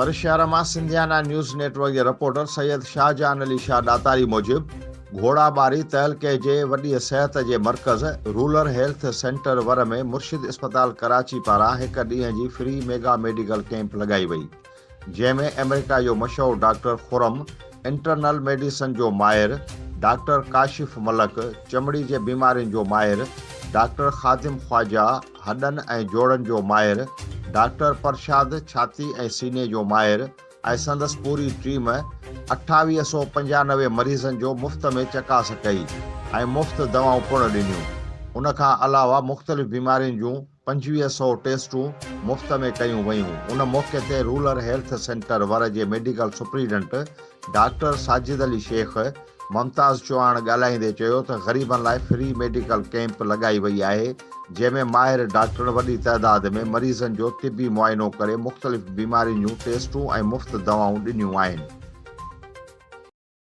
ور شهر مان سنڌيانا نيوز نيٽ ورڪ جي رپورٽر سيد شاهجهان علي شاهه ڏاتاري موجب گهوڙا ٻاري تعلقي جي وڏي صحت جي مرڪز رولر هيلٿ سينٽر ور ۾ مرشد اسپتال ڪراچي پاران هڪ ڏينهن جي فري ميگا ميڊيڪل ڪئمپ لڳائي وئي جنهن ۾ آمريڪا جو مشهور ڊاڪٽر خرم انٽرنل ميڊيسن جو ماهر ڊاڪٽر ڪاشف ملڪ، چمڙي جي بيمارين جو ماهر ڊاڪٽر خادم خواجه، هڏن ۽ جوڙن جو ماهر ڊاڪٽر پرشاد، ڇاتي ۽ سيني جو ماهر ۽ سندس پوري ٽيم 2895 مريضن جو مفت ۾ چڪاس ڪئي ۽ مفت دوائون پڻ ڏنيون. ان کان علاوه مختلف بيمارين جون 25 سئو ٽيسٽون مفت ۾ ڪيون ويون. ان موقعي تي رولر هيلٿ سينٽر ور جي medical superintendent doctor Sajid Ali Shaikh, Mumtaz Chohan ڳالهائيندي چيو ته غريبن لاء فري ميڊيڪل ڪئمپ لڳائي وئي آهي جنهن ۾ ماهر ڊاڪٽرن وڏي تعداد ۾ مريضن جو طبي معائنو ڪري مختلف بيمارين جون ٽيسٽون ۽ مفت دوائون ڏنيون آهن.